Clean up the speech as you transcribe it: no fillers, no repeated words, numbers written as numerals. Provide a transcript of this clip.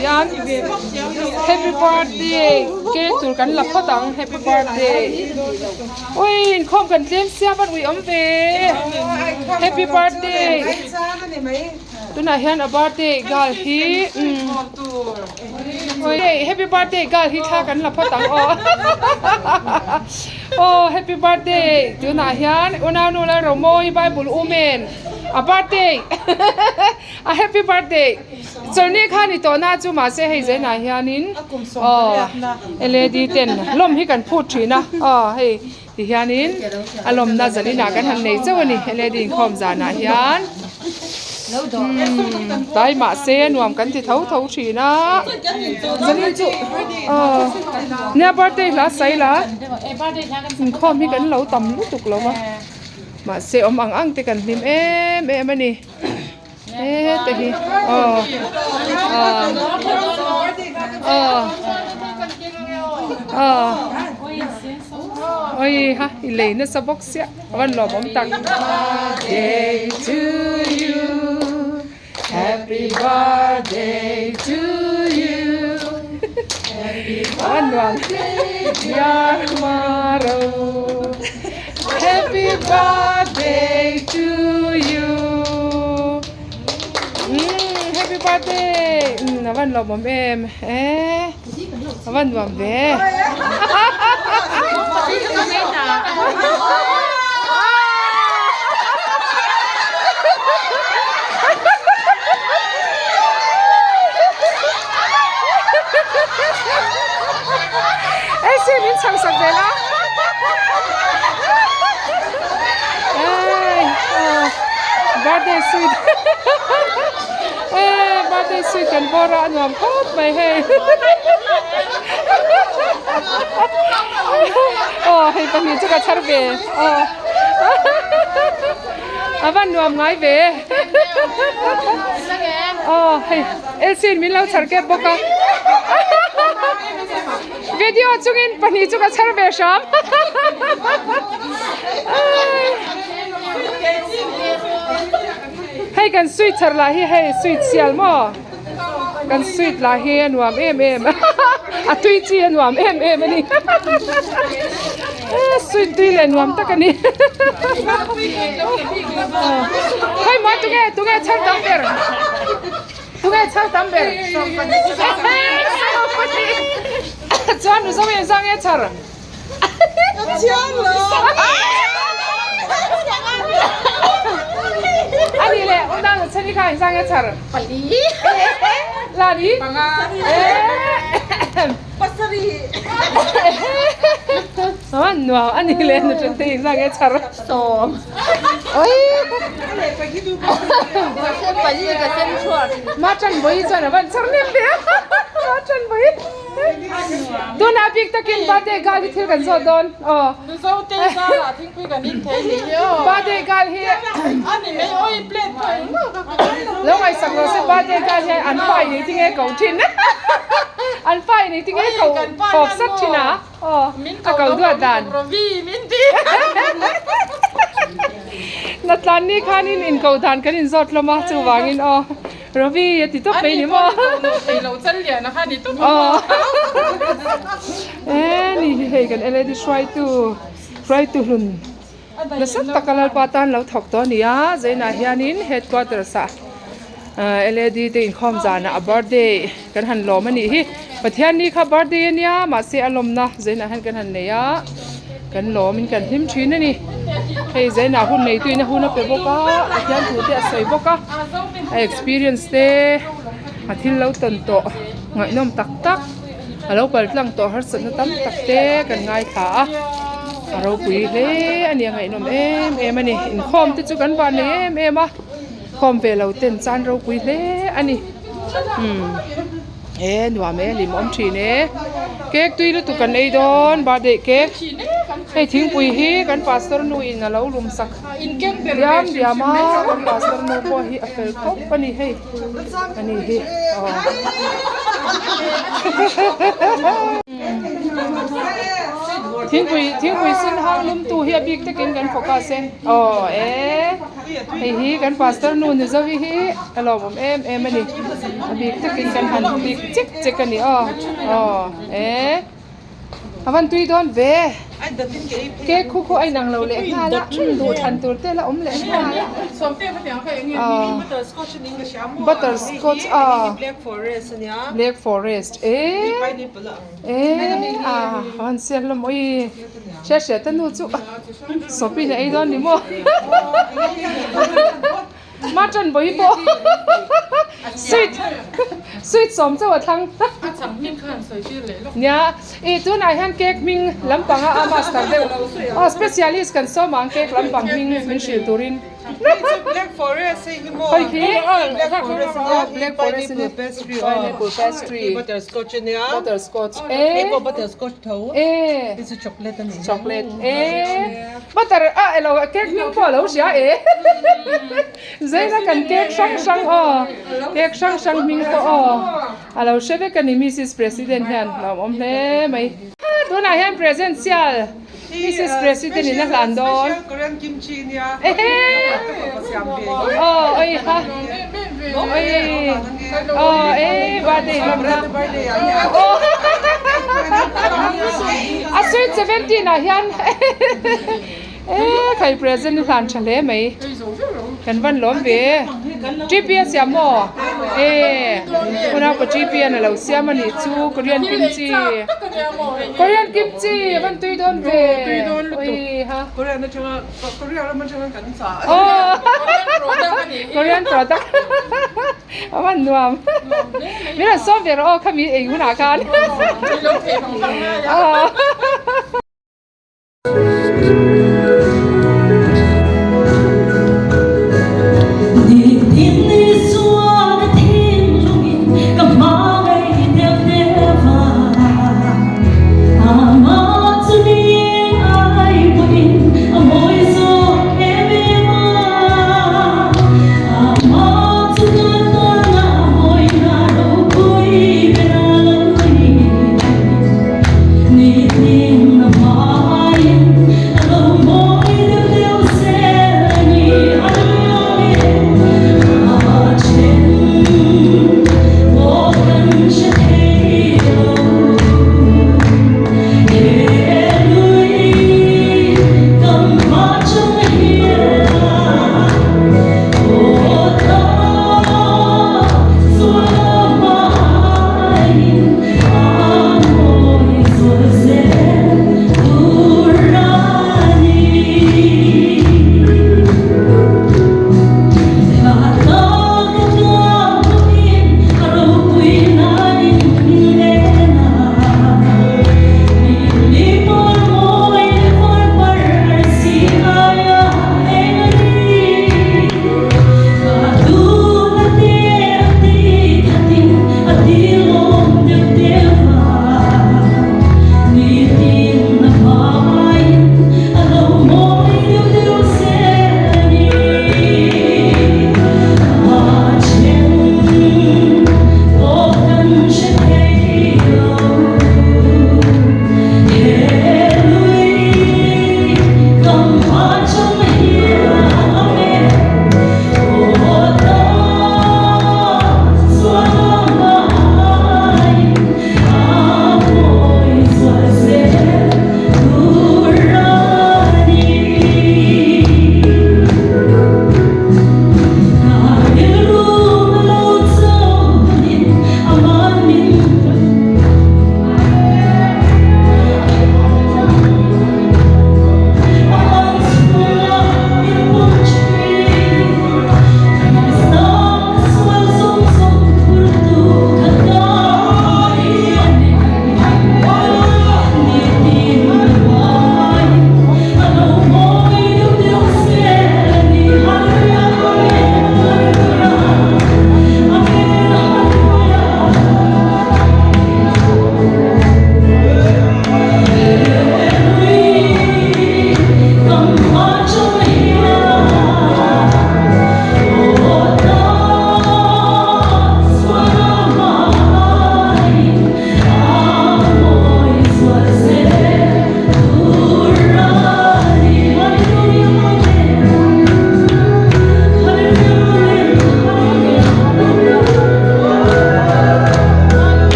hian happy birthday cake tur kan la phawt ang happy birthday ui inkhawm kan tlem sia van ui awm ve happy birthday tunah hian a birthday girl hi umm ui happy birthday girl hi thla kan la phawt ang aw aw happy birthday tunah hian unaunu Lalromawi bible women a birthday a happy birthday chawlhni kha ni tawh na chu mahse hei zenah hianin aw led ten lawm hi kan phut thin a aw hei ti hianin a lawmna zaninah kan han nei chauh a ni led inkhawm zanah hian umm tlai mahse a nuam kan ti tho tho thin a zanin chu aw nia birthday hla sawi la inkhawm hi kan lo tam lutuk lo va. Mahse awm ang ang te kan hlim em em a ni heta hi aw aw aw aw oi ha i lei nasa bawk sia a van lawmawm tak birthday to you happy birthday to you a van nuam dear maro happy birthday to you umm happy birthday umm a van lawmawm em eh a van nuam ve. Esi min chhang sak ve la ai birthday sweet eh birthday sweet kan bawr a a nuam khawp mai hei aw hei pahnih chu ka chhar ve aw a van nuam ngai ve aw hei Elsie in min lo chhar kep bawk a video chungin pahnih chu ka chhar ve hram hei kan sweet chhar lah hi hei sweet sial maw kan sweet lah hi a nuam em em a tui chi a nuam em em a ni sweet tui leh nuam tak a ni hei maw tunge tunge chhar tam ber tunge chhar tam ber chuan mizo in zang e chhar Ani leh unau nu chhani kha inzang e chhar. Pali. Lani. Panga. Pasarih. Aw nuam ani leh nu chhante inzang e chhar. Sawm. Oi. Pali ka sen chhuak. Ma chan boi chuan a van chhar nem ve. Ma chan boi. Tunah bik takin birthday girl hi thil kan zawt dawn aw. Mizo te zarah thingpui kan in thei ni hi aw. Birthday girl hi Ani mai oi plate pawh engmah ka ka kan lo. Lo ngaihsak rawh se birthday girl hian an pa in engtin nge ko thin an pa in engtin nge ko kawp sat thin a aw a ko duat dan. Ravi min ti. Natlan ni khanin inko dan kan inzawt hlawm a chuvangin aw. Ravi a ti tawp mai ni maw? Ani pawh ni challian a kha ni tawp maw? E ni hi hei kan led hruaitu hruaitu hlun nasa taka Lalpa tan lo thawk tawh a ni a Zainah hianin headquarters ah led te inkhawm zanah a birthday kan han lawm a nih hi Pathian ni kha birthday a nia mahse a lawmna Zainah hian kan han nei a kan lawmin kan hlim thin a ni hei Zainah hun nei tuin a hun a pe bawk a Pathian thu te a sawi bawk a a experience te a thil lo tawn tawh ngaihnawm tak tak a lo kal tlang tawh harsatna tam tak te kan ngaithla a a ropui hle a ni a ngaihnawm em em a ni inkhawm te chu kan van nei em em a khawm ve lo ten chan ropui hle a ni umm e nuam e lim awm thin e cake tui lutuk kan ei dawn birthday cake hei thingpui hi kan pastor nu in a lo lum sak diam diam a kan pastor nu pawh hi a fel khawp a ni hei a ni hi aw. Thingpui thingpui sen hang lum tu hi a bik takin kan focus e. Aw e hei hi kan pastor nu ni zovi hi a lawmawm em em a ni. A bik takin kan han bik chek chek a ni aw. Aw e a van tui dawn ve. Cake khu khu a inang lo leh nghal a duh thlan tur te la awm leh nghal a. Butter scotch a black forest e. Eee a han sial hlawm awi hriat hriat a nu chu sawpin a ei dawn ni maw mutton bawi pawh sweet sweet sawm chauh a thlang nia ih tunah hian cake hming lampanga a master deuh aw specialist kan sawm ang cake lampang hming min hrilh turin. Black Forest hei hi maw? Hei hi Black Forest ania Oh, Black Forest ania pineapple pastry Pineapple pastry Butterscotch ania Butterscotch Hei eh pawh butterscotch tho eh Hei chu chocolate ani Chocolate eh Butter ah elo cake hming pawh alo hria eh Zaina kan cake hrang hrang aw cake hrang hrang hming pawh aw alo hre vek ani Mrs President hian hlauhawm hle mai Tunah hian present sial Mrs President in a hlan dawn. Aw oi ha oi aw e birthday lam na aw a sweet 17 ah hian e khai present i hlan tha hle mai kan van lawm ve TP a siam maw e unaupa TP an alo siam anih chu Korean kimchi Korean kimchi a van tui dawn ve ui ha Korean atanga Korea ram atanga kan chah aw Korean product a van nuam min rawn sawm ve rawh aw khami ei hunah khan aw.